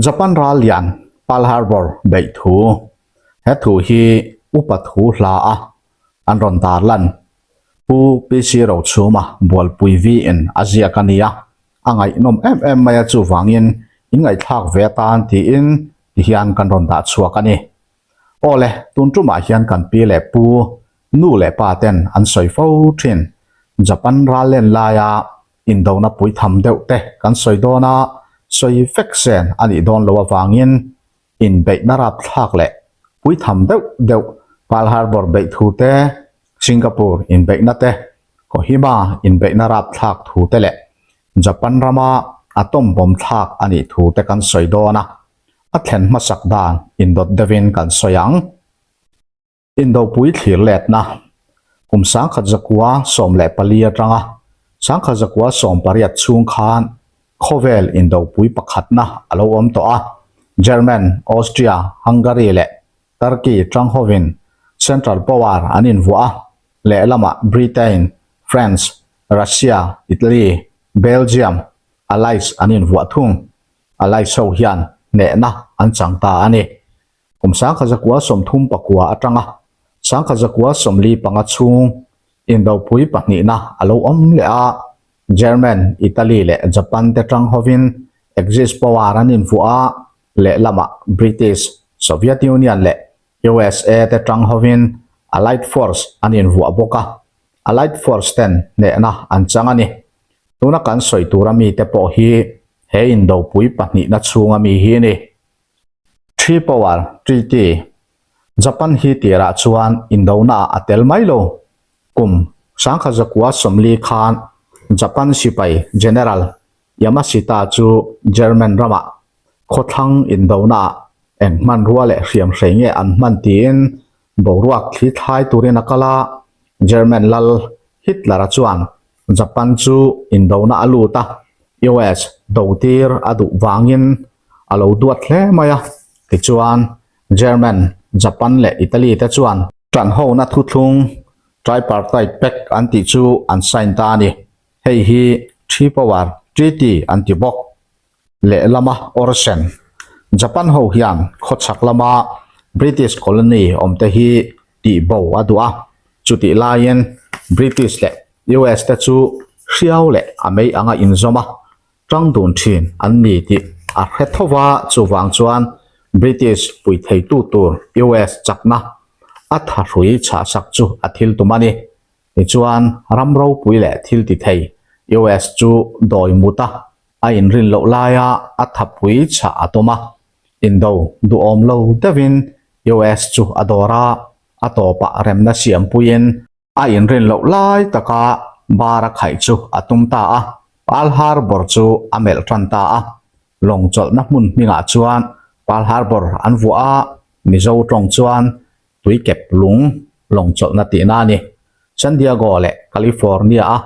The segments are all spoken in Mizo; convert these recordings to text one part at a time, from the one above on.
Japan ral lian Pearl Harbor beih thu he thu hi upa thu hla a an rawn tar lan Pu PC Rochhuma bualpui vi in a ziak a nia a ngaihnawm em em mai a chuvangin in ngaihthlak ve atan tiin tihian kan rawn dah chhuak a ni. Aw le, tun tumah hian kan pi leh pu, nu leh pa ten an sawi fo thin. Japan ral len laia indona puitham deuh te kan sawi dawn a, sawi vek sen a nih dawn loh avangin inbeihna rapthlak leh puitham deuh deuh Pearl Harbor beih thu te, Singapore inbeihna te, Kohima inbeihna rapthlak thu te leh Japan rama atom bomb thlak a nih thu te kan sawi dawn a. A thlen hmasak dan indawt deuhin kan sawi ang. Indopui thlir letna, Kum 1914 atanga 1918 chhung khan khawvel indopui pakhatna a lo awm tawh a, German, Austria, Hungary leh Turkey tang hovin Central Power an invuah a, lehlamah Britain, France, Russia, Italy, Belgium, Allies an invuah thung. A laichho hian hnehna an chang ta a ni. Kum 1939 atanga 1945 chhung Indopui pahnihna a lo awm leh a, German, Italy leh Japan te tang hovin Axis power an invuah a, lehlamah British, Soviet Union leh USA te tang hovin Allied Force an invuah bawk a, Allied Force ten hnehna an chang a ni. Tuna kan sawi tura mite pawh hi he indopui pahnihna chhunga mi hi a ni. Three Power Treaty, Japan hi tirah chuan indonaah a tel mai lo. Kum 1940 khan Japan sipai General Yamashita chu German ramah khawthlang indonaah eng hmanrua leh hriamhrei nge an hman tiin Boruak thli thlai turin a kal a, German lal Hitler-a chuan Japan chu indona a lut a, US dotir a duh vangin a lo duat hle mai a. Tichuan, German, Japan leh Italy te chuan ṭanhona thuthlung Tripartite Pact an tih chu an sign ta a ni. Hei hi Three Power Treaty an ti bawk. Lehlama Orsen, Japan ho hian khawchhak lama British colony awmte hi tih bo a duh a, chutih laiin British leh US te chu hriau leh a mei anga inzawm a, tang dun thin an ni tih a hre tho va, chuvang chuan British pui theitu tur US chakna a thahrui chhahsak chu a thil tum a ni. Tichuan ram ropui leh thil ti thei US chu dawi mut a, A inrin loh laia a thapui chhah a tum a, indo duhawm lo deuhin US chu a dawr a, a tawpah remna siampuiin a inrin loh lai taka bar a khaih chu a tum ta a, Pearl Harbor chu a melh tan ta a, lawng chawlhna hmun hmingah chuan Pearl Harbor an vuah a, Mizo tawng chuan tuikep lung lawng chawlhna tihna a ni. San Diego leh California-a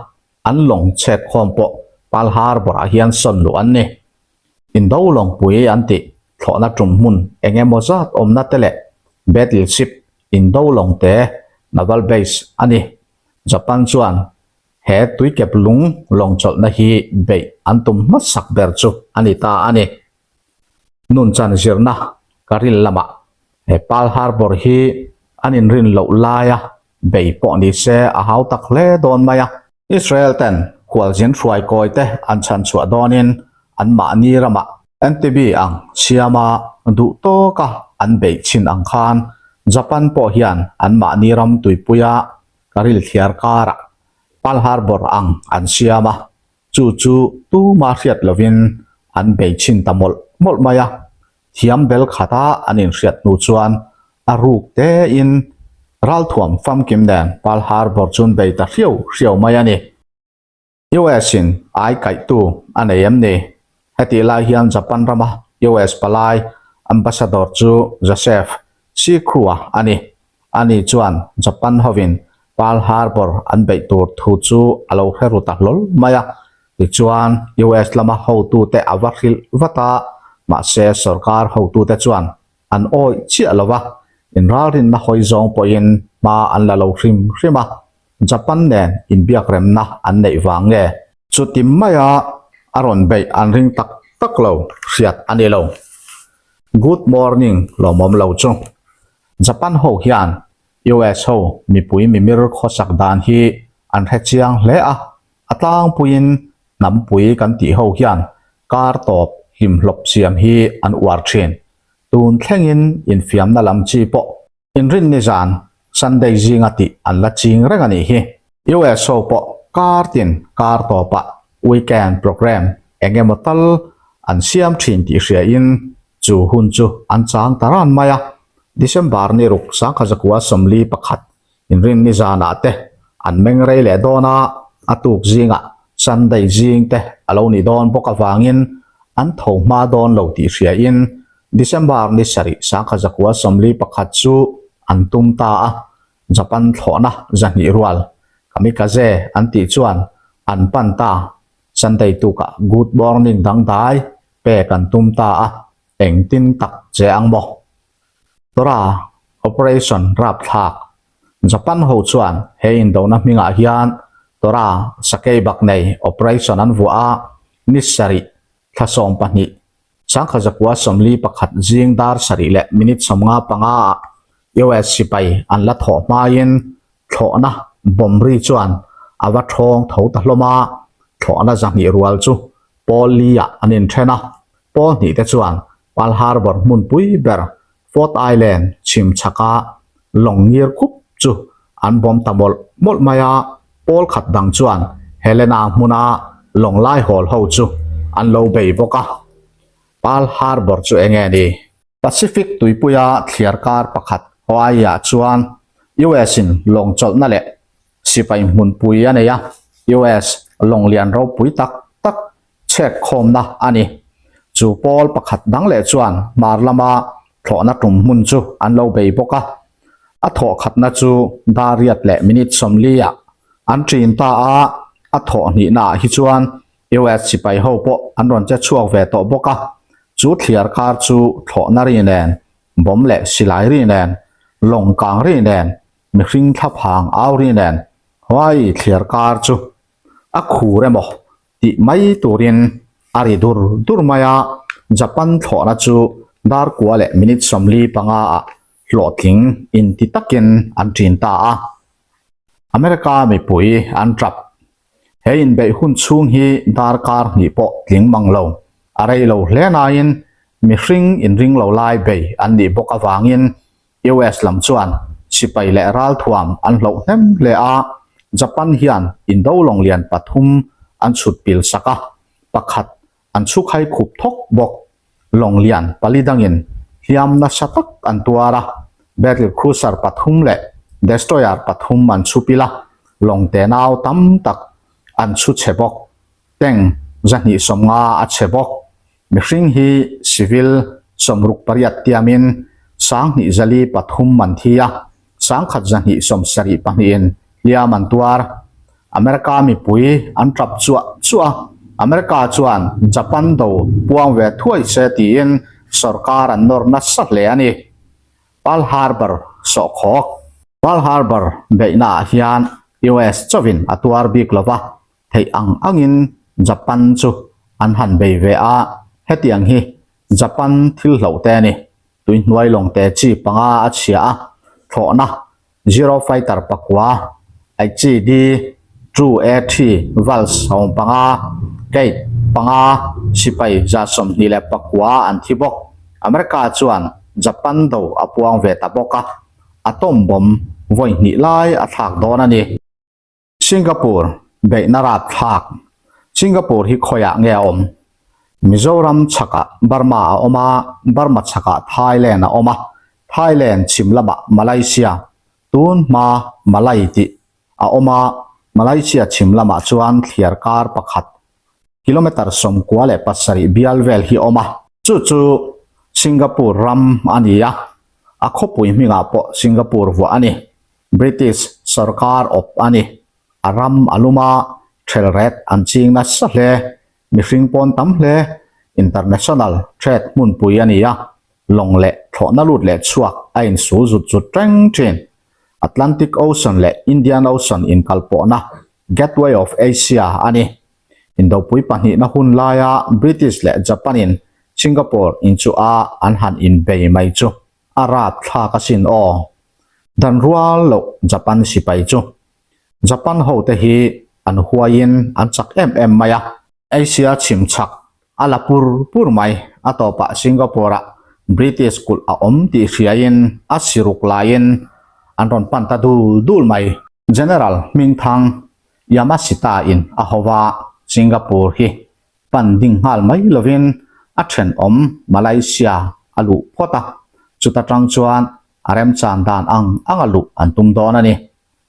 An lawng chhek khawm pawh Pearl Harbor ah hian sawn luh an ni. Indo lawngpui an tih thlawhna tum hmun eng emaw zat awmna te leh battleship Indo lawng te naval base a ni. Japan chuan he tuikep lung lawng chawlhna hi beih an tum hmasak ber chu a ni ta a ni. Nunchan zirna ka ril lamah he Pearl Harbor hi an inrin loh laia bei pawh ni se a hau tak hle dawn mai a. Israel ten khualzin hruai kawi te an chhan chhuah dawnin anmahni ramah NTB ang siama duh tawka an beih chhin ang khan Japan pawh hian anmahni ram tuipuia ka ril thliar karah Pearl Harbor ang an siam a, Chu chu tuma hriat lovin an bei chhin ta mawlh mawlh mai a, thiam bel khata an inhriat hnu chuan a ruk tein ralthuam famkim nen Pearl Harbor chu an bei ta hriau hriau mai a ni. US in ai kaihtu a nei em ni? Hetih lai hian Japan rama US palai Ambassador chu Joseph C. Crew-a a ni. Ani chuan Japan hovin Pearl Harbor an beih tur thu chu a lo hre ru ta hlawl mai a. Tichuan, US lama hotute a va hrilh vat a, mahse sorkar hotute chuan an awih chiah lo va. Inralrinna hawi zawng pawhin hma an la lo hrim hrim a, Japan nen inbiakremna an neih vang nge? Chuti maia a rawn beih an ring tak tak lo hriat a ni lo. Good morning lawmawm lo chu. Japan ho hian US ho mipui mimir khawsak dan hi an hre chiang hle a, a tlangpuiin hnampui kan tih ho hian kar tawp hlimhlawp siam hi an uar thin. Tun thlengin infiamna lam chi pawh inrinni zan Sunday zinga tih an la ching reng a nih hi. US ho pawh kar tin kar tawpah weekend program eng emaw tal an siam thin tih hriain chu hun chu an chang ta ran mai a. December ni ruk sangkhazakua 41 inrinni zanah te an meng rei leh dawn a, a tuk zingah Sunday zing te a lo nih dawn bawk avangin an tho hma dawn lo tih hriain December ni sarih sangkhazakua 41 chu an tum ta a, Japan thlawhna zahnih rual Kamikaze an tih chuan an pan ta, Sunday tukah good morning dangdai pek an tum ta a, engtin tak che ang maw? Tora Operation rapthlak Japan ho chuan he indona hmingah hian Tora sakei bak nei operation an vuah a, ni sarih thla 12 sangkhazakua 41 zing dar sarih leh minute 55 ah US sipai an la thawh hmain thlawhna bomb ri chuan a va thawng tho ta hlawm a, thlawhna zahnih rual chu pawl li ah an inthen a, pawl hnih te chuan Pearl Harbor hmunpui ber Fort Island chhim chhaka lawng ngir khup chu an bawm ta mawlh mawlh mai a, pawl khat dang chuan Helena hmuna lawng lai hawl ho chu an lo bei bawk a. Pearl Harbor chu enge ni? Pacific tuipuia thliar kar pakhat Hawaii-ah chuan US-in lawng chawlhna leh sipai hmunpui a nei a, US lawng lian ropui tak tak chhek khawmna a ni. Chu pawl pakhat dang leh chuan hmar lama thlawhna tum hmun chu an lo bei bawk a. A thawh khatna chu dar riat leh minute 40 ah an ṭin ta a, a thawh hnihnaah hi chuan US sipai ho pawh an rawn che chhuak ve tawh bawk a. Chu thliar kar chu thlawhna ri nen, bomb leh silai ri nen, lawng kang ri nen, mihring thlaphang au ri nen Hawaii thliar kar chu a khur emaw tih mai turin a ri dur dur mai a, Japan thlawhna chu dar kua leh minute 45 ah hlawhtling inti takin an ṭin ta a. America mipui an ṭap. He inbeih hun chhung hi darkar hnih pawh tling mang lo, a rei lo hle nain mihring inring lo lai bei an nih bawk avangin US lam chuan sipai leh ralthuam an hloh hnem hle a, Japan hian indo lawng lian pathum an chhut pil sak a, pakhat an chhu khai khup thawk bawk. Lawng lian pali dangin hliam nasa tak an tuar a, battle cruiser pathum leh destroyer pathum an chhu pil a, lawng tenau tam tak an chhu chhe bawk. Tank 250 a chhe bawk. Mihring hi civil 68 tiamin 2403 an thi a, 1272 in hliam an tuar. America mipui an tap chuah chuah a, America chuan Japan do puang ve thuai se tiin sorkar an nawr nasa hle a ni. Pearl Harbor sawhkhawk. Pearl Harbor beihnaah hian US chauhin a tuar bik lova, theih ang angin Japan chu an han bei ve a, hetiang hi Japan thil hloh te a ni. Tuihnuai lawng te chi panga a chhia a, thlawhna Zero Fighter pakua, HD True AT Vals sawm panga, Kate panga, sipai 29 an thi bawk. America chuan Japan do a puang ve ta bawk a, atom bomb vawi hnih lai a thlak dawn a ni. Singapore beihna rapthlak Singapore hi khawiah nge a awm? Mizoram chhakah Burma a awm a, Burma chhakah Thailand a awm a, Thailand chhim lamah Malaysia, tun hma Malay tih a awm a, Malaysia chhim lamah chuan thliar kar pakhat kilometre 97 bial vel hi awm a. Chu chu Singapore ram a ni a, a khawpui hmingah pawh Singapore vuah a ni. British sorkar awp a ni. A ram a lum a, thelret an ching nasa hle. Mihring pawn tam hle. International trade hmunpui a ni a. Lawng leh thlawhna lut leh chhuak a insul zut zut reng thin. Atlantic Ocean leh Indian Ocean inkalpawhna Gateway of Asia a ni. Indopui pahnihna hun laia British leh Japan-in Singapore inchuh a an han inbei mai chu a rapthlak asin aw. Dan rual loh Japan sipai chu. Japan hote hi an huaiin an chak em em mai a. Asia chhim chhak a la pur pur mai. A tawpah Singapore-ah British kulh a awm tih hriaiin a siruk laiin an rawn pan ta dul dul mai. General Hmingthang Yamashita-in a ho va, Singapore hi pan ding nghal mai lovin a thenawm Malaysia a luh phawt a, chuta tang chuan a remchan dan ang anga luh an tum dawn a ni.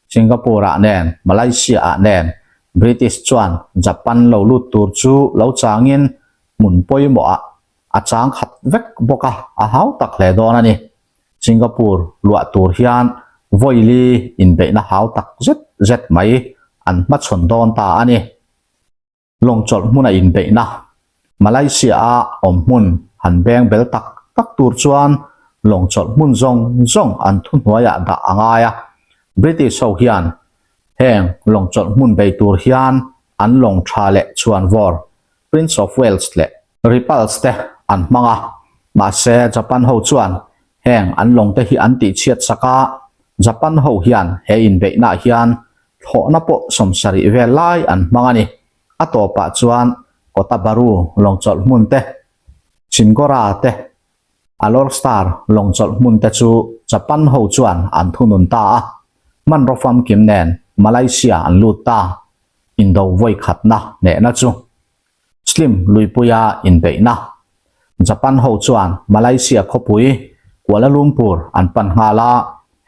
Singapore-ah nen Malaysia-ah nen British chuan Japan lo lut tur chu lo changin hmun pawimawhah a chang khat vek bawk a, a hau tak hle dawn a ni. Singapore luah tur hian vawili inbeihna hau tak zet zet mai an hmachhawn dawn ta a ni. Lawng chawlh hmuna inbeihna, Malaysia-a awm hmun han beng bel tak tak tur chuan lawng chawlh hmun zawng zawng an thuhnuaiah dah a ngai a. British ho hian heng lawng chawlh hmun bei tur hian an lawng tha leh chhuanvawr Prince of Wales leh Repulse te an hmang a, mahse Japan ho chuan heng an lawng te hi an tihchhiat sak a, Japan ho hian he inbeihnaah hian thlawhna pawh sawmsarih vel lai an hmang a ni. A tawpah chuan Kota Bharu lawng chawlh hmun te, Chingora te, Alor Star lawng chawlh hmun te chu Japan ho chuan an thunun ta a, hmanraw famkim nen Malaysia an lut ta. Indo vawi khatna hnehna chu Slim luipuia inbeihna. Japan ho chuan Malaysia khawpui Kuala Lumpur an pan nghal a,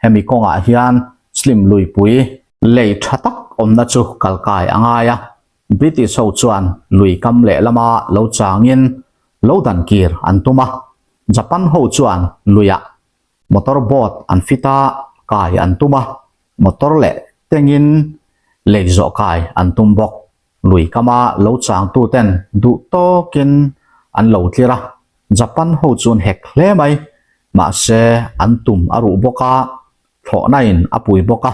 hemi kawngah hian Slim luipui lei tha tak awmna chu kalkai a ngai a, British ho chuan lui kam lehlama lo changin lo dan kir an tum a, Japan ho chuan luiah motor boat an fit a, kai an tum a, motor leh tengin lei zawh kai an tum bawk. Lui kama lo changtuten duh tawkin an lo tlir a, Japan ho chuan hek hle mai, mahse an tum a ruh bawk a, thlawhnain a pui bawk a,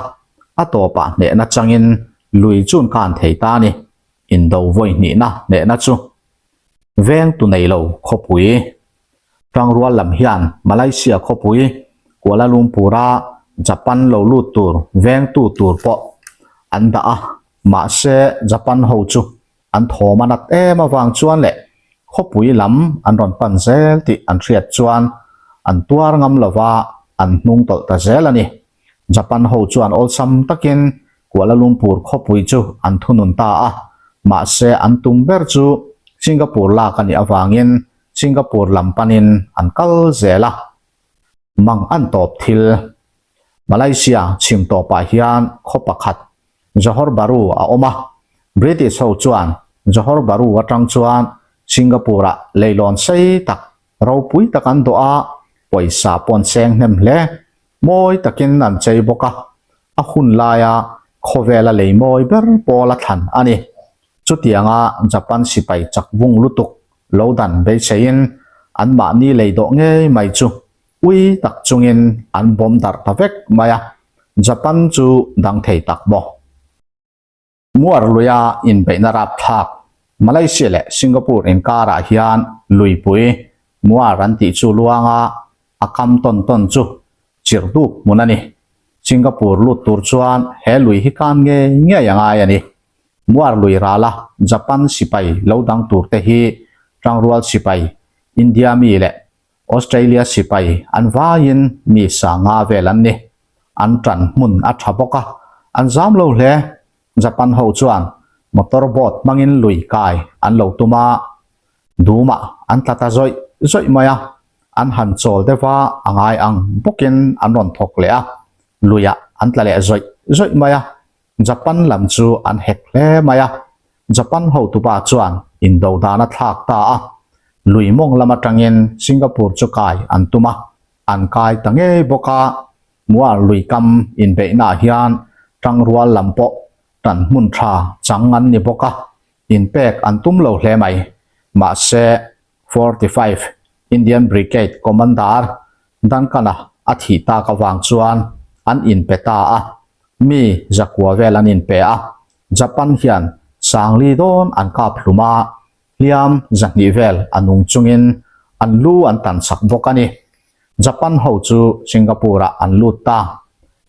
a tawpah hnehna changin lui chuan kan thei ta a ni, indo vawi hnihna hnehna chu veng tu nei lo khawpui. Tangrual lam hian Malaysia khawpui Kuala Lumpur-a Japan lo lut tur vengtu tur pawh an dah a, mahse Japan ho chu an thawm a nat em avang chuan leh khawpui lam an rawn pan zel tih an hriat chuan an tuar ngam lova an hnung tawlh ta zel a ni. Japan ho chuan awlsam takin Kuala Lumpur khawpui chu an thunun ta a, mahse an tum ber chu Singapore lak a nih avangin Singapore lam panin an kal zel a, mang an tawp thil. Malaysia chhim tawpah hian khaw pakhat Johor Bahru a awm a, British ho chuan Johor Bahru atang chuan Singapore-ah leilawn sei tak ropui tak an dawh a, pawisa pawh an seng hnem hle. Mawi takin an chei bawk a, a hun laia khawvela lei mawi ber pawl a thlan a ni. Chutianga Japan sipai chak vung lutuk lo dan beiseiin anmahni lei dawh ngei mai chu ui tak chungin an bawm darh ta vek mai a, Japan chu dang thei tak maw? Muar luia inbeihna rapthlak Malaysia leh Singapore inkarah hian luipui Muar an tih chu luanga a kam tawn tawn chu chirh duk hmun a ni. Singapore lut tur chuan he lui hi kan ngei ngei a ngai a ni. Muar lui rala Japan sipai lo dang turte hi Tangrual sipai, India mi leh Australia sipai an vaiin mi sanga vel an ni. An tan hmun a tha bawk a, an zam lo hle. Japan ho chuan motor boat hmangin lui kai an lo tum a, dumah an tla ta zawih zawih mai a, an han chawl deuh a, a ngai ang bawkin an rawn thawk leh a, luiah an tla leh zawih zawih mai a, Japan lam chu an hek hle mai a. Japan hotupa chuan indo dan a thlak ta a, lui mawng lam atangin Singapore chu kai an tum a, an kai ta ngei bawk a, Muar lui kam inbeihnaah hian tangrual lam pawh tan hmun tha chang an ni bawk a, inpek an tum lo hle mai. Mahse, 45. Indian Brigade Commander Duncan-a a thih tak avang chuan an inpe ta a, mi zakua vel an inpe a, Japan hian sangli dawn an kap hlum a, hliam 200 vel a nung chungin an lu an tan sak bawk a ni. Japan ho chu Singapore-ah an lut ta,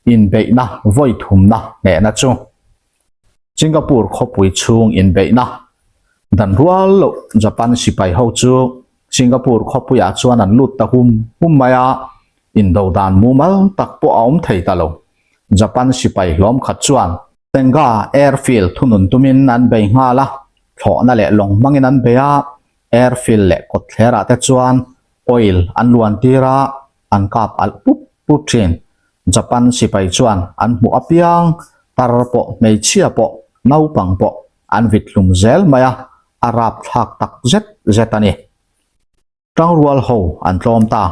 inbeihna vawi thumna hnehna chu. Singapore khawpui chhung inbeihna dan rual loh Japan sipai ho chu Singapore khawpuiah chuan an lut ta hum hum mai a, indo dan mumal tak pawh a awm thei ta lo. Japan sipai hlawm khat chuan Tengah airfield thunun tumin an bei nghal a, thlawhna leh lawng hmangin an bei a, airfield leh kawtthlerah te chuan oil an luan tir a, an kap alh pup pup thin. Japan sipai chuan an hmuh apiang tar pawh hmeichhia pawh naupang pawh an vit hlum zel mai a, a rap thlak tak zet zet a ni. Tangrual ho an tlawm ta.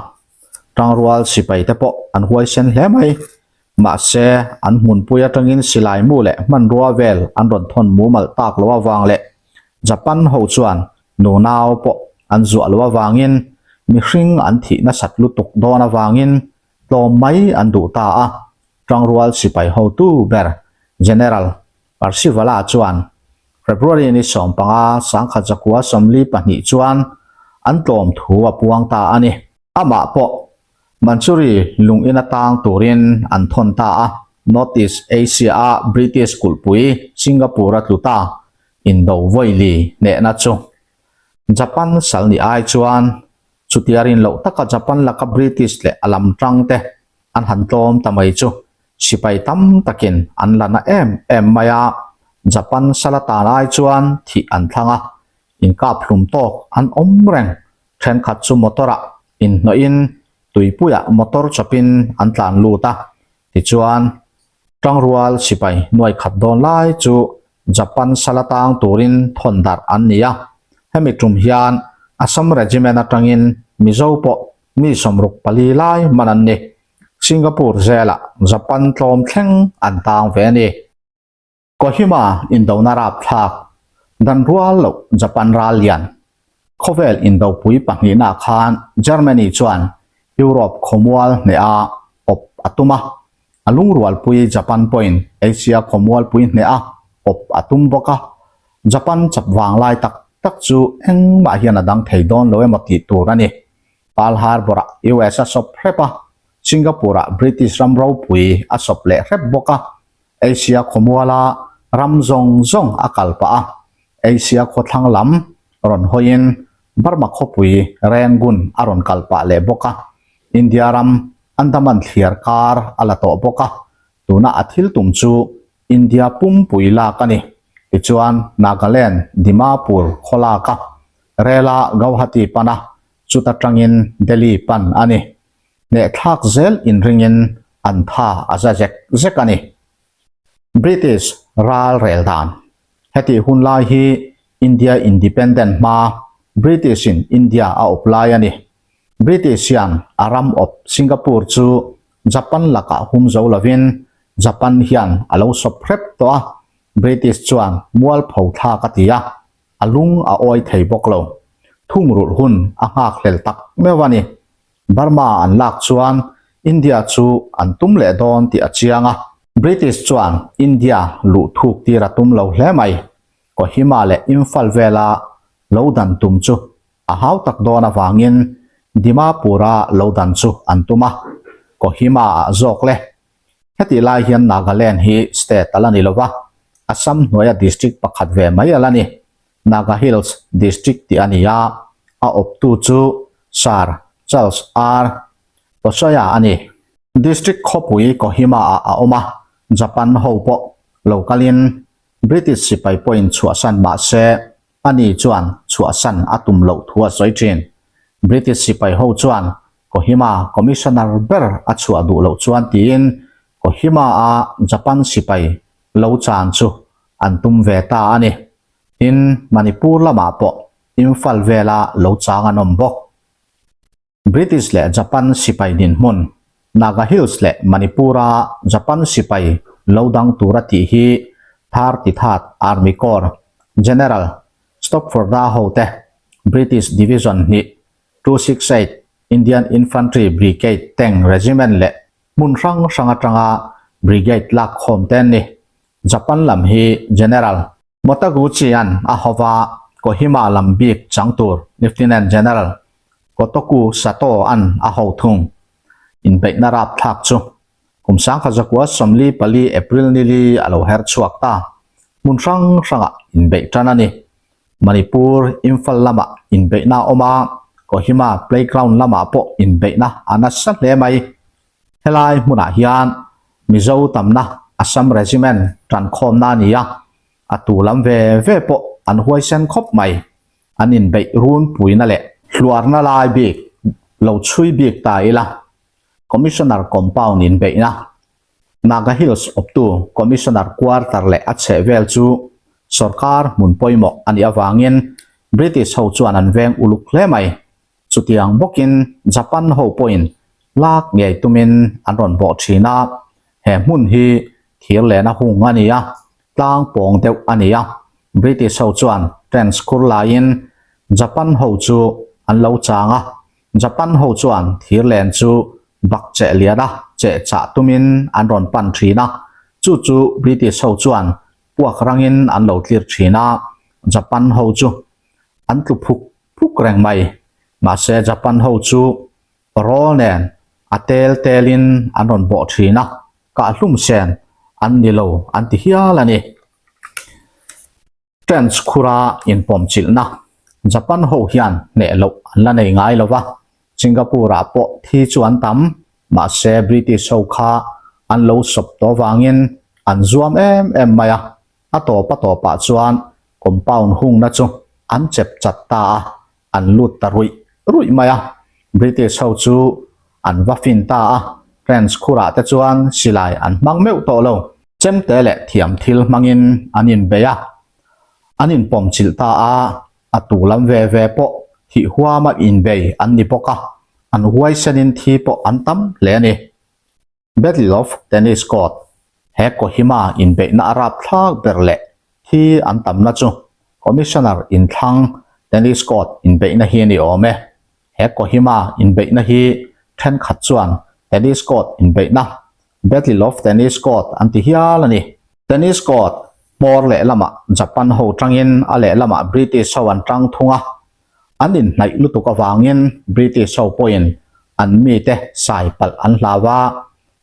Tangrual sipai te pawh an huaisen hle mai. Mahse, an hmunpui atangin silai mu leh hmanrua vel an rawn thawn mumal tak lo avang leh Japan ho chuan nunau pawh an zuah lo avangin mihring an thih nasat lutuk dawn avangin tlawm mai an duh ta a, Tangrual sipai hotu ber General Parsivala chuan February ni 15 1942 chuan an tlawm thu a puang ta a ni. Amah pawh Manchuri lung in atang turin an thawn ta a, North East Asia-a British kulhpui Singapore-a tlu ta indo vawili hnehna chu Japan sal ni ai chuan chutia rin loh taka Japan laka British leh a lam tang te an han tlawm ta mai chu sipai tam takin an la na em em mai a, Japan sal atan ai chuan thih an thlang a, inkap hlum tawk an awm reng. Thenkhat chu motor-ah inhnawhin tuipuiah motor chawpin an tlan lut a, tichuan Tangrual sipai nuai khat dawn lai chu Japan sal atang turin thawn darh an ni a, hemi tum hian Assam Regiment atangin Mizo pawh mi 64 lai man an ni. Singapore zelah Japan tlawm thleng an tang ve a ni. Kohima indona rapthlak dan rual loh Japan ral lian khawvel indopui pahnihna khan Germany chuan Europe khawmual hneha awp a tum a, a lungrualpui Japan pawhin Asia khawmualpui hneha awp a tum bawk a, Japan chap vanglai tak tak chu engmah hian a dang thei dawn lo emaw tih tur a ni. Pearl Harbor-ah US a sawp hrep a, Singapore-ah British ram ropui a sawp leh hrep bawk a, Asia khawmuala ram zawng zawng a kal pah a, Asia khawthlang lam rawn hawiin Burma khawpui Rangoon a rawn kal pah leh bawk a, India ram Andaman thliar kar a la tawh bawk a, tuna a thil tum chu India pumpui lak a ni. Tichuan Nagaland Dimapur khaw lak a, rela Gauhati pan a, chuta tangin Delhi pan a ni. Hnehthlak zel inringin an tha a za zek zek a ni. British ral rel dan. Hetih hun lai hi India Independent hma British in India a awp lai a ni. British hian a ram awp Singapore chu Japan lakah hum zo lovin Japan hian a lo sawp hrep tawh a, British chuan mualpho thlak a ti a, a lung a awi thei bawk lo. Thungrulh hun a nghakhlel tak meuh a ni. Burma an lak chuan India chu an tum leh dawn tih a chiang a, British chuan India luh thuk tir a tum lo hle mai. Kohima leh Imphal vela lo dan tum chu a hau tak dawn avangin Dimapur-a lo dan chu an tum a, Kohima-ah zawk le. Hetih lai hian Nagaland hi state a la ni lova, Assam hnuaia district pakhat ve mai a la ni. Naga Hills District tih a ni a, a awptu chu Sir Charles R. Posaya a ni. District khawpui Kohima-ah a awm a, Japan ho pawh lo kalin British sipai pawhin chhuahsan mah se ani chuan chhuahsan a tum loh thu a sawi thin. British sipai ho chuan Kohima Commissioner ber a chhuah duh loh chuan tiin Kohima-a Japan sipai lo chan chu an tum ve ta a ni. Tin, Manipur lamah pawh Imphal vela lo chang an awm bawk. British leh Japan sipai dinhmun, Naga Hills leh Manipur-a Japan sipai lo dang tura tih hi 33rd Army Corps General Stopforda hote British Division hnih. 268 Indian Infantry Brigade Tank Regiment leh hmun hrang hrang atanga brigade lak khawm te an ni. Japan lam hi General Motaguchi-a'n a hova Kohima lam bik chang tur Lieutenant General Kotoku Sato-a'n a ho thung. Inbeihna rapthlak chu kum sangkha zakua 44 April nili a lo her chhuak ta. Hmun hrang hrangah inbeih tan a ni. Manipur, Imphal lamah inbeihna a awm a, Kohima playground lamah pawh inbeihna a nasa hle mai. Helai hmunah hian Mizo tamna Assam Regiment tankhawmna a ni a, a tu lam ve ve pawh an huaisen khawp mai. An inbeih runpuina leh hluarna lai bik lo chhui bik ta ila, Commissioner compound inbeihna Naga Hills awptu Commissioner quarter leh a chhehvel chu sorkar hmun pawimawh a nih avangin British ho chuan an veng uluk hle mai. Chutiang bawkin Japan ho pawhin lak ngei tumin an rawn bawh thin a, he hmun hi thir lehna hung a ni a, tlang pawng deuh a ni a. British ho chuan trench khur laiin Japan ho chu an lo chang a, Japan ho chuan thir len chu bak cheh lian a cheh chah tumin an rawn pan thin a, chu chu British ho chuan puak rangin an lo tlir thin a, Japan ho chu an tlu phuk phuk reng mai. Mahse Japan ho chu rawl nen a tel telin an rawn bawh thin a, kahhlum sen an ni lo an ti hial a ni. Trench khura inpawmchilhna Japan ho hian hneh loh an la nei ngai lo va, Singapore ah pawh thi chu an tam, mahse British ho kha an lo sawp tawh vangin an zuam em em mai a, a tawp a tawpah chuan compound hungna chu an chep chat ta a, an lut ta ruih ruih mai a, British ho chu an va fin ta a, trench khurah te chuan silai an hmang meuh tawh lo. Chemte leh thiam thil hmangin an inbei a, an inpawmchilh ta a, a tu lam ve ve pawh thih huama inbei an ni bawk a, an huaisenin thi pawh an tam hle a ni. Battle of Tennis Court, He Kohima inbeihna a rapthlak ber leh thi an tamna chu Commissioner inthlang Tennis Court inbeihna hi a ni awm e. He Kohima inbeihna hi thenkhat chuan Tennis Court inbeihna Battle of Tennis Court an ti hial a ni. Tennis Court hmawr lehlamah Japan ho tangin a lehlamah British ho an tang thung a, an inhnaih lutuk avangin British ho pawhin an mite sai palh an hlau a,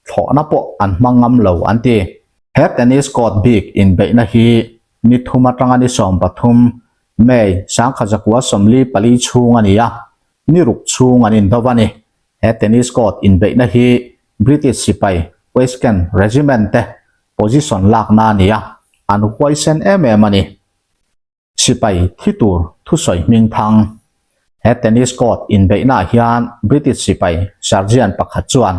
thlawhna pawh an hmang ngam lo an ti. He Tennis Court bik inbeihna hi ni thum atanga ni 13 May 1944 chhung a ni a, ni ruk chhung an indo a ni. He tennis court inbeihna hi British sipai West Kent Regiment te position lakna a ni a, an huaisen em em a ni. Sipai thi tur thusawi hming thang. He tennis court inbeihnaah hian British sipai sergeant pakhat chuan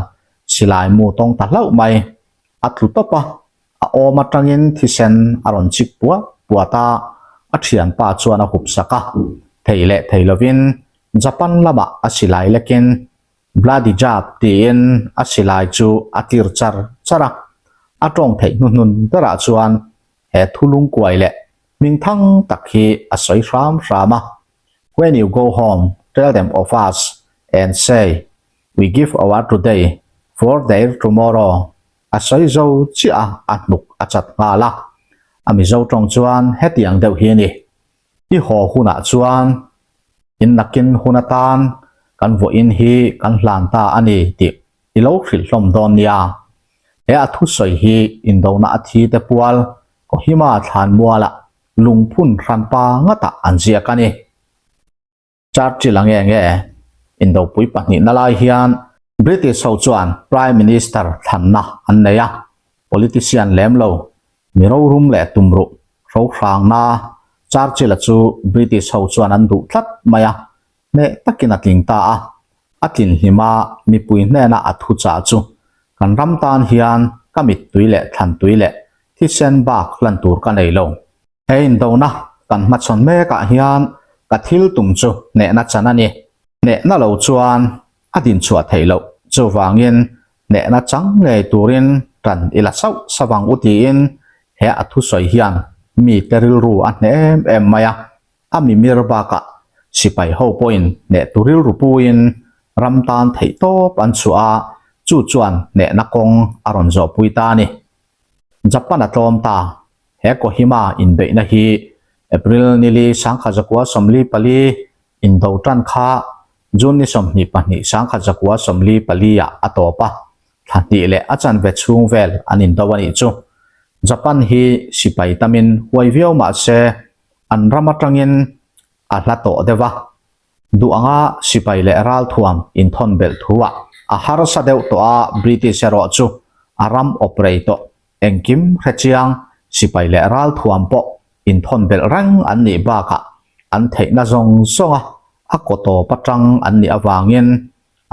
silai mu tawng ta hlauh mai. A tlu tawp a, a awm atangin thisen a rawn chik puat puat a, a thianpa chuan a hup sak a, thei leh thei lovin Japan lamah a silai lekin Bloody Jap tiin a silai chu a tir char char a, a tawng theih hnuhnun berah chuan he thu lungkuai leh hmingthang tak hi a sawi hram hram a, When you go home, tell them of us and say, we give our today for their tomorrow. A sawi zo chiah a, a hnuk a chat nghal a. A Mizo tawng chuan hetiang deuh hi a ni. I haw hunah chuan in nakin hun atan kan vawiin hi kan hlan ta a ni tih i lo hrilh hlawm dawn nia. He a thusawi hi indona a thi te pual Kohima thlanmualah lungphun hranpa ngatah an ziak a ni. Churchill a nge nge Indopui pahnihna lai hian British ho chuan Prime Minister thlanna an nei a, politician lem lo, mi rorum leh tumruh hrohrangna Churchill-a chu British ho chuan an duh tlat mai a, hneh takin a tling ta a, a tlin hlim a, mipui hnena a thuchah chu kan ram tan hian ka mittui leh thlantui leh thisen bak hlan tur ka nei lo. He indona kan hmachhawn mekah hian ka thil tum chu hnehna chan a ni. Hnehna lo chuan a dinchhuah theih loh. Chuvangin hnehna chang ngei turin tan i la sauh sauh ang u tiin he a thusawi hian mite rilru a hneh em em mai a. A mimir bakah. Sipai ho pawhin hnehtu rilru puiin ram tan theihtawp an chhuah a, chu chuan hnehna kawng a rawn zawhpui ta a ni. Japan a tlawm ta. He Kohima inbeihna hi April nili 1944 indo tan kha June ni 22 1944 ah a tawp a, thla hnih leh a chanve chhung vel an indo a nih chu. Japan hi sipai tamin huai viau mah se an ram atangin a hla tawh deuh a, duh anga sipai leh ralthuam inthawn belh thu ah a harsa deuh tawh a, British erawh chu a ram awp rei tawh engkim hrechiang sipai leh ralthuam pawh inthawn belh reng an nih bakah an theihna zawng zawnga a kaw tawp atang an nih avangin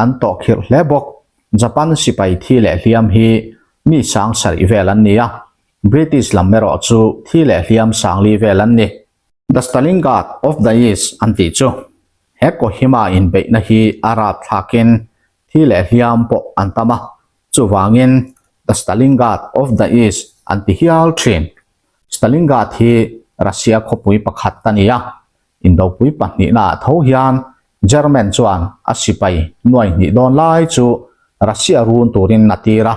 an tawh khirh hle bawk. Japan sipai thi leh hliam hi mi sang sarih vel an ni a, British lam erawh chu thi leh hliam sangli vel an ni. The Stalingrad of the East an tih chu he Kohima inbeihna hi a rap thlakin thi leh hliam pawh an tam a, chuvangin The Stalingrad of the East an ti hial thin. Stalingrad hi Russia khawpui pakhat a ni a, indopui pahnihnaah tho hian German chuan a sipai nuai hnih dawn lai chu Russia run turin a tir a,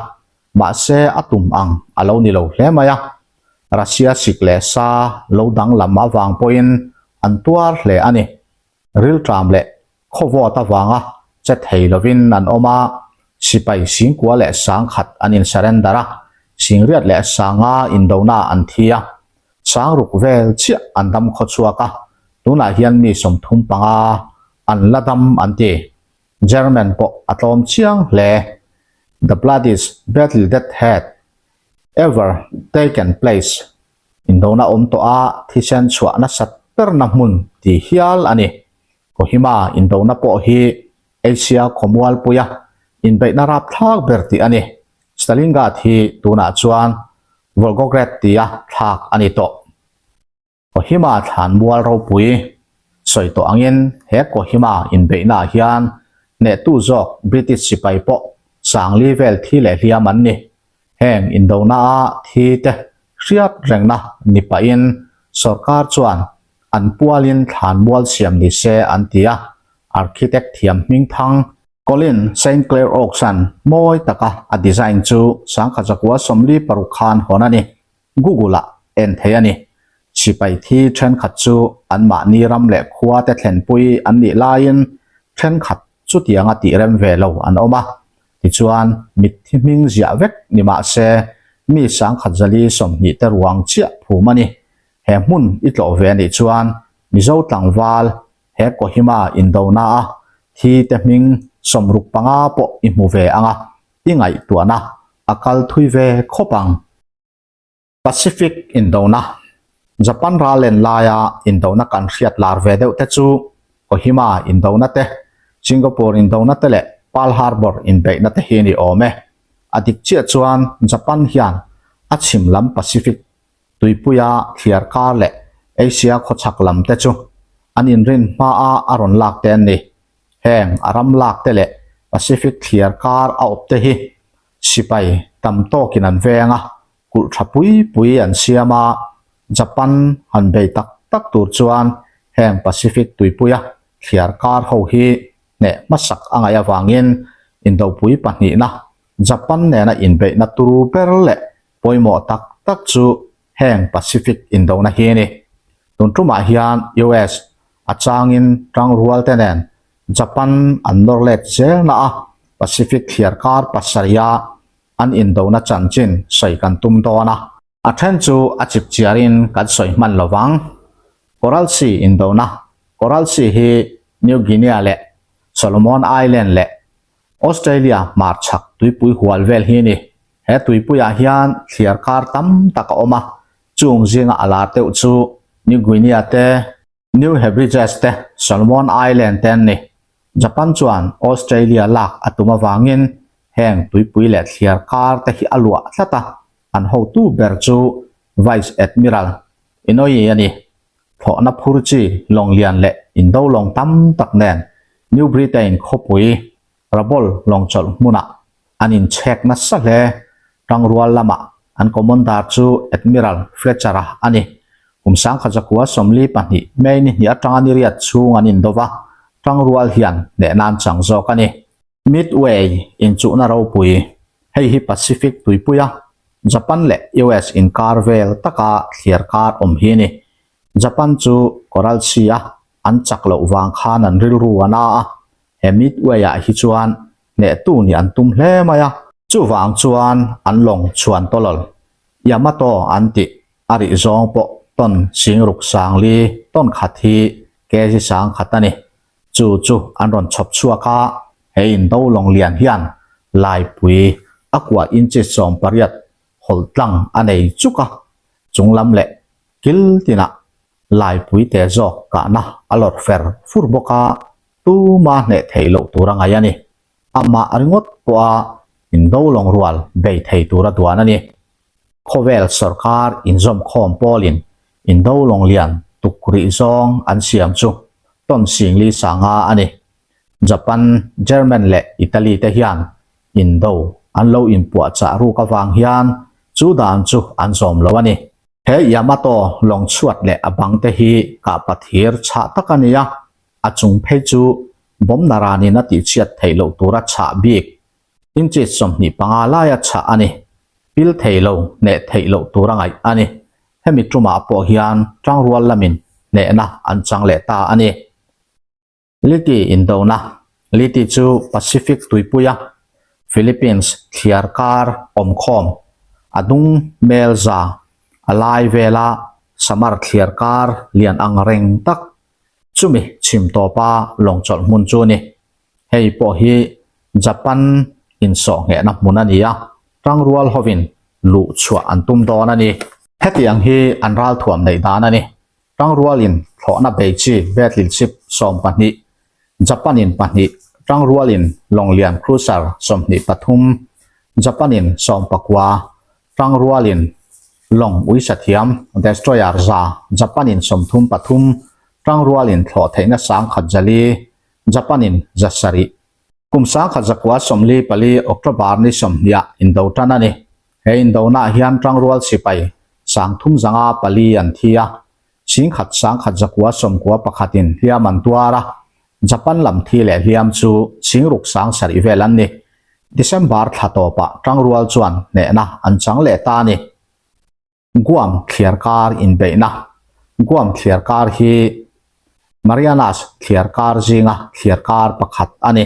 mahse a tum ang a lo ni lo hle mai a. Russia sik leh sa lo danglam avang pawhin an tuar hle a ni. Rilṭam leh khawvawt avanga che thei lovin an awm a, sipai singkua leh sangkhat an in surrender a, singriat leh sanga indona an thi a, sangruk vel chiah an dam khawchhuak a, tunah hian mi 35 an la dam an ti. German pawh a tlawm chiang hle. The bloodiest battle that had ever taken place Indona awm tawh a thisen chhuah nasat berna hmun ti hial a ni. Kohima indona pawh hi Asia khawmualpuia inbeihna rapthlak ber tih a ni. Stalingrad hi tunah chuan Volgograd tia thlak a ni tawh. Kohima thlanmual ropui sawi tawh angin he Kohima inbeihnaah hian hnehtu zawk British sipai pawh sangli vel thi leh hliam an ni. Heng indona-a thi te hriat rengna ni pahin sorkar chuan an pualin thlanmual siam ni se an ti a, architect thiam hmingthang Colin Saint Clair Oaks-a'n mawi taka a design chu 1946 khan hawn a ni. Google-ah en thei a ni. Sipai thi thenkhat chu anmahni ram leh khua te thlenpui an nih laiin thenkhat chutianga tih rem ve lo an awm a. Tichuan, mitthi hming ziah vek ni mah se mi 1020 te ruang chiah phum a ni. He hmun i tlawh ve anih chuan Mizo tlangval he Kohima indona a thi te hming 65 pawh i hmu ve ang a, i ngaihtuahna a kal thui ve khawp ang. Pacific indona, Japan ral len laia indona kan hriat lar ve deuh te chu Kohima indona te, Singapore indona te leh Pearl Harbor inbeihna te hi ni awm e. A dik chiah chuan Japan hian a chhim lam Pacific tuipuia thliar kar leh Asia khawchhak lam te chu an inrin hmaa a rawn lak te an ni. Heng a ram lak te leh Pacific thliar kar a awp te hi Sipai tam tawkin an veng a, kulh tha pui pui an siam a, Japan han bei tak tak tur chuan heng Pacific tuipuia thliar kar ho hi hneh hmasak a ngaih avangin Indopui pahnihna Japan nena inbeihna turu ber leh pawimawh tak tak chu heng Pacific indona hi a ni. Tun tumah hian US a changin tangrual te nen Japan an nawr let zel na a, Pacific thliar kar pasarih a an indona chanchin sawi kan tum dawn a. A then chu a chip chiarin kan sawi hman lo vang. Coral Sea indona, Coral Sea hi New Guinea leh Solomon Island leh Australia hmarchhak tuipui hual vel hi a ni. He tuipuiah hian thliar kar tam tak a awm a, chung zinga a lar deuh chu New Guinea te, New Hebrides te, Solomon Island te an ni. Japan chuan Australia lak a tum avangin heng tuipui leh thliar kar te hi a luah tlat a, an hotu ber chu Vice Admiral Inoue a ni. Thlawhna phur chi lawng lian leh indo lawng tam tak nen New Britain khawpui Rabaul lawngchawlh hmunah an inchhek nasa hle. Tangrual lamah an commander chu Admiral Fletcher-a a ni. Kum 1942 May ni hnih atanga ni riat chhung an indo va, tangrual hian hnehna an chang zawk a ni. Midway inchuhna ropui, hei hi Pacific tuipuia Japan leh US inkar vel taka thliar kar awm hi a ni. Japan chu Coral Sea-a an chak loh vang khan an rilru a na a, he Midway-ah hi chuan hnehtu nih an tum hle mai a. Chuvang chuan an lawng chhuan tawlawl Yamato an tih a rih zawng pawh tawn singruk sangli tawn khat hi kg sang khat a ni. Chu chu an rawn chhawp chhuak a, he indo lawng lian hian laipui a kua inches 18 hawlh tlang a nei chuk a, chung lam leh kil tinah laipui te zawk kahna a lawrh fer fur bawk a, tuma hneh theih loh tur a ngaih a ni. Amah ringawt pawha indo lawng rual bei thei tura duan a ni. Khawvel sawrkar inzawmkhawm pawlin indo lawng lian tuk rih zawng an siam chu tawn singli sanga a ni. Japan, German leh Italy te hian indo an lo inpuahchah ruk avang hian chu dan chu an zawm lo a ni. He Yamato lawng chhuat leh a bang te hi kahpa thir chhah tak a ni a, a chung phei chu bomb naranin a tihchhiat theih loh tura chhah bik inches 25 laia chhah a ni. Pil thei lo, hneh theih loh tura ngaih a ni. Hemi tumah pawh hian tangrual lamin hnehna an chang leh ta a ni. Liti indona, Liti chu Pacific tuipuia Philippines thliar kar awmkhawm a dung mel za a lai vela Samar thliar kar lian ang reng tak chumi chhim tawpa lawng chawlh hmun chu a ni. Hei pawh hi Japan insawhnghehna hmun a ni a, tangrual hovin luh chhuah an tum dawn a ni. Hetiang hi an ralthuam neih dan a ni. Tangrualin thlawhna bei chi battleship 12, Japan-in pahnih, Tangrualin lawnglian cruiser 23, Japan-in 19, Tangrualin lawng uisathiam destroyer 100, Japan-in 33, Tangrualin thlawh theihna 1004, Japan-in 700. Kum 1944 October ni 20 ah indo tan a ni. He indonaah hian tangrual sipai 354 an thi a, 10,000 1,991 in hliam an tuar a, Japan lam thi leh hliam chu 6,700 vel an ni. December thla tawpah tangrual chuan hnehna an chang leh ta a ni. Guam thliar kar inbeihna, Guam thliar kar hi Marianas thliar kar zinga thliar kar pakhat a ni.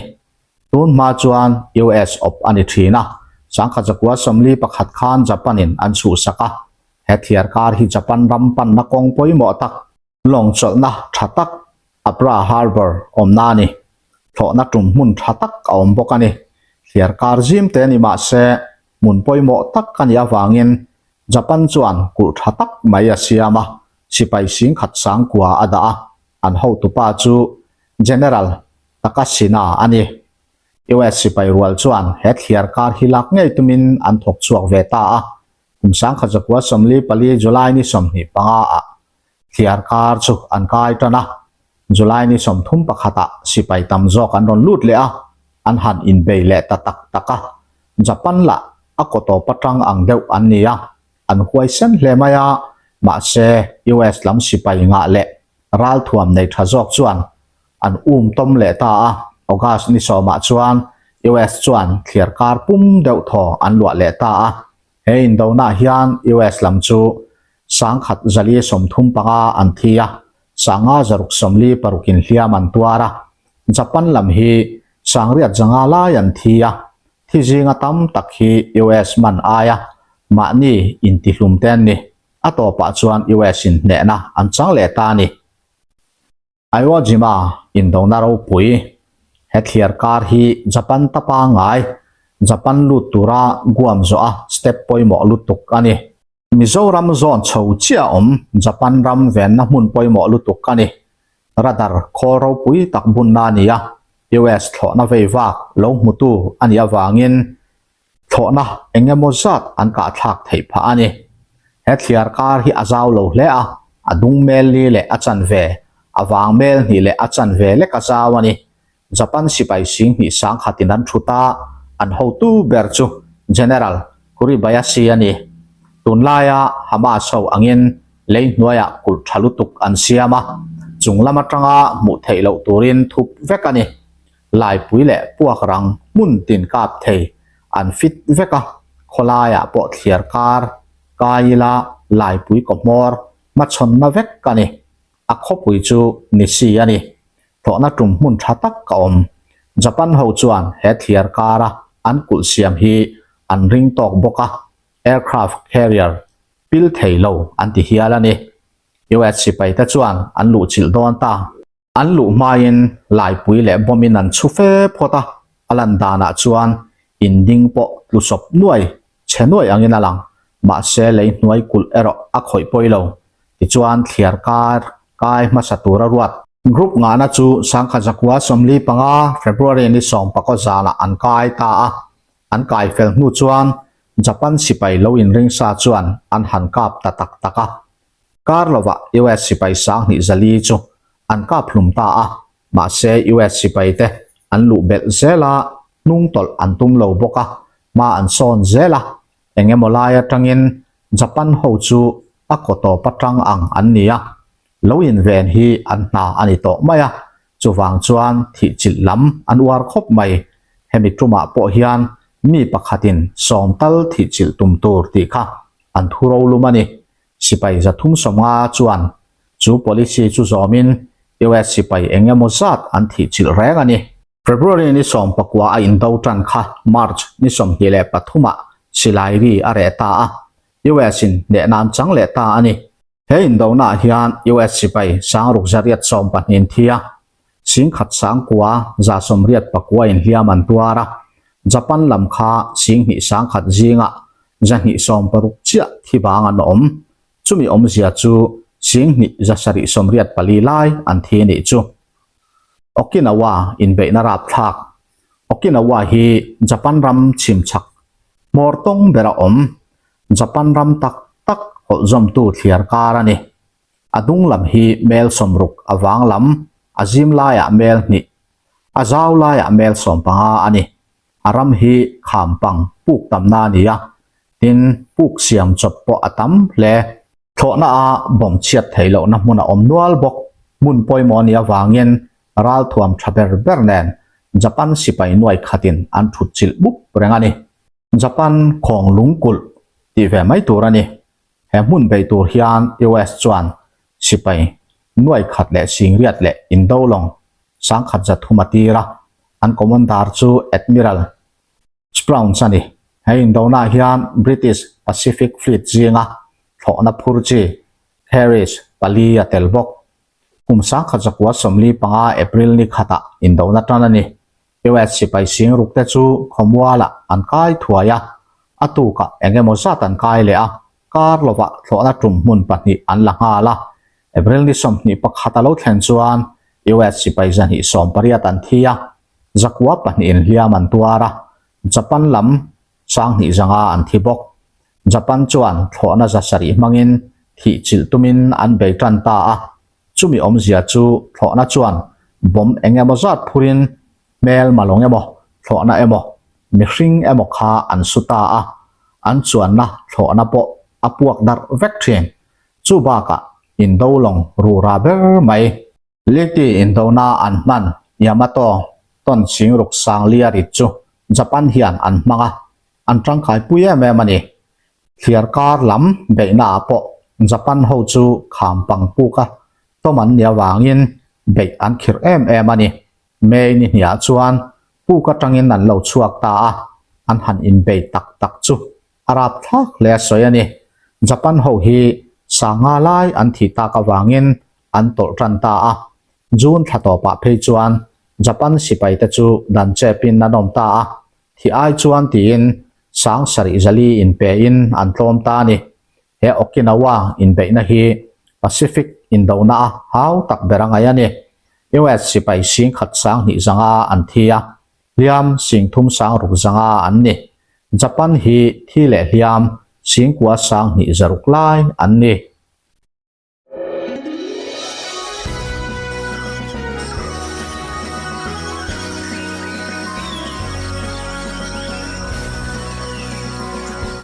Tun hma chuan US awp a ni thin a, 1941 khan Japan-in an chhuhsak a. He thliar kar hi Japan ram panna kawng pawimawh tak, Lawng chawlhna tha tak Apra Harbour awmna a ni. Thlawhna tum hmun tha tak a awm bawk a ni. Thliar kar zim te ni mah se hmun pawimawh tak a nih avangin Japan chuan kulh tha tak mai a siam a, sipai 10,000 a dah a, an hotupa chu General Takashina a ni. US sipai rual chuan he thliar kar hi lak ngei tumin an thawk chhuak ve ta a, kum 1944 July ni 25 ah Thliar kar chu an kai tan a, July ni 31 ah sipai tam zawk an rawn lut leh a, an han inbei leh ta tak tak a. Japan lah a kaw tawp atang ang deuh an ni a, an huaisen hle mai a, mahse US lam sipai ngah leh ralthuam nei tha zawk chuan an um tawm leh ta a, August ni 10 ah chuan US chuan thliar kar pum deuh thaw an luah leh ta a. He indonaah hian US lam chu 1135 an thi a, 5646 in hliam an tuar a. Japan lam hi 850 lai an thi a, thi zinga tam tak hi US man aia mahni intihlum te an ni. A tawpah chuan US in hnehna an chang leh ta a ni. Iwo Jima indona ropui, he thliar kar hi Japan ta pangngai, Japan lut tura Guam zawh a step pawimawh lutuk a ni. Mizoram zawn chho chiah awm Japan ram venna hmun pawimawh lutuk a ni. Radar khawl ropui tak bunna a ni a, US thlawhna vei vak lo hmutu a nih avangin Thlawhna eng emaw zat an kahthlak theih phah a ni. He thliar kar hi a zau lo hle a, a dung mel li leh a chanve, a vang mel hnih leh a chanve lek a zau a ni. Japan sipai 2100 in an thut a, an hotu ber chu General Kuribayashi a ni. Tunlaia Hamas ho angin Lei hnuaiah kulh tha lutuk an siam a, chung lam atanga hmuh theih loh turin thup vek a ni. Laipui leh puak rang hmun tin kap thei an fit vek a, khawlaiah pawh thliar kar kai ila laipui kaw hmawr hmachhawnna vek a ni. A khawpui chu ni si a ni. Thlawhna tum hmun tha tak a awm. Japan ho chuan he thliar kara an kulh siam hi an ring tawk bawk a, aircraft carrier pil thei lo an ti hial a ni. US sipai te chuan an luhchilh dawn ta. An luh hmain laipui leh bomb in an chhu fe phawt a, a lan danah chuan in ding pawh tlu sawp nuai, chhe nuai angin a lang. Mahse lei hnuai kulh erawh a khawih pawi lo. Tichuan thliar kar kai hmasa tura ruat. Group ngahna chu Sangkhat Zakua 45 February ni sawmpakaw zanah an kai ta a, An kai fel hnu chuan Japan sipai lo inring sa chuan an han kap ta tak tak a. Kar lovah US sipai 2000 zali chu an kap hlum ta a, mahse US sipai te an luh belh zel a, hnung tawlh an tum lo bawk a, hma an sawn zel a, eng emaw lai atangin Japan ho chu a kaw tawp atang ang an ni a, lo inven hi an hna a ni tawh mai a, Chuvang chuan thihchilh lam an uar khawp mai. Hemi tumah pawh hian mi pakhatin sawm tal thihchilh tum tur tih kha an thu rolum a ni. Sipai 350 chuan chu policy chu zawmin US sipai eng emaw zat an thihchilh reng a ni. February ni 19 a indo tan kha March ni 23 ah silai ri a reh ta a, US in hnehna an chang leh ta a ni. He indonaah hian US sipai 6812 in thi a, 10,009 189 inhliam an tuar a, Japan lam kha 2,100 zingah 260 chiah thi vang an awm. Chumi awmzia chu 2,784 lai an thi nih chu. Okinawa inbeihna rapthlak. Okinawa hi Japan ram chhimchhak hmawr tawng bera awm Japan ram tak tak hawlh zawmtu thliar kar a ni. A dung lam hi mel 60 a vang lam, a zim laiah mel 2, a zau laiah mel 15 a ni. A ram hi kham pang puk tamna a ni a, tin puk siam chawp pawh a tam hle. Thlawhna a bawm chhiat theih lohna hmun a awm nual bawk. Hmun pawimawh a nih avangin ralthuam tha ber ber nen Japan sipai nuai khatin an thut chilh bup reng a ni. Japan khawng lungkulh tih ve mai tur a ni. He hmun bei tur hian US chuan sipai nuai khat leh 80,000 leh indo lawng 1300 a tir a, an commander chu Admiral Spruance a ni. He indonaah hian British Pacific Fleet zinga thlawhna phur chi Harris pali a tel bawk. Kum 1945 April ni khatah indona tan a ni. US sipai 60,000 te chu khawmualah an kai thuai a, a tukah eng emaw zat an kai leh a, kar lovah thlawhna tum hmun pahnih an la nghal a. April ni 21 a lo thlen chuan US sipai 280 an thi a, 902 inhliam an tuar a, Japan lam 2500 an thi bawk. Japan chuan thlawhna 700 hmangin thih chilh tumin an bei tan ta a, Chumi awmzia chu thlawhna chuan bomb eng emaw zat phurin hmel malawng emaw, thlawhna emaw, mihring emaw kha an su ta a, an chuanna thlawhna pawh a puak darh vek thin. Chu bakah indo lawng rura ber mai. Liti indona an hman Yamato tawn 60,000 lia rit chu Japan hian an hmang a, an tangkai pui em em a ni. Thliar kar lam beihna ah pawh Japan ho chu kham pang puk a tawm an nih avangin beih an khirh em em a ni. May ni hniah chuan puk atangin an lo chhuak ta a, an han inbei tak tak chu a rapthlak hle a sawi a ni. Japan ho hi sanga lai an thih tak avangin an tawlh tan ta a, June thla tawpah phei chuan Japan sipai te chu dan chepin an awm ta a, Thi ai chuan tiin 7000 zali inpein an tlawm ta a ni. He Okinawa inbeihna hi Pacific indona a hau tak ber a ngaih a ni. US sipai 10,000 200 an thi a, hliam 3600 an ni. Japan hi thi leh hliam 9206 lai an ni.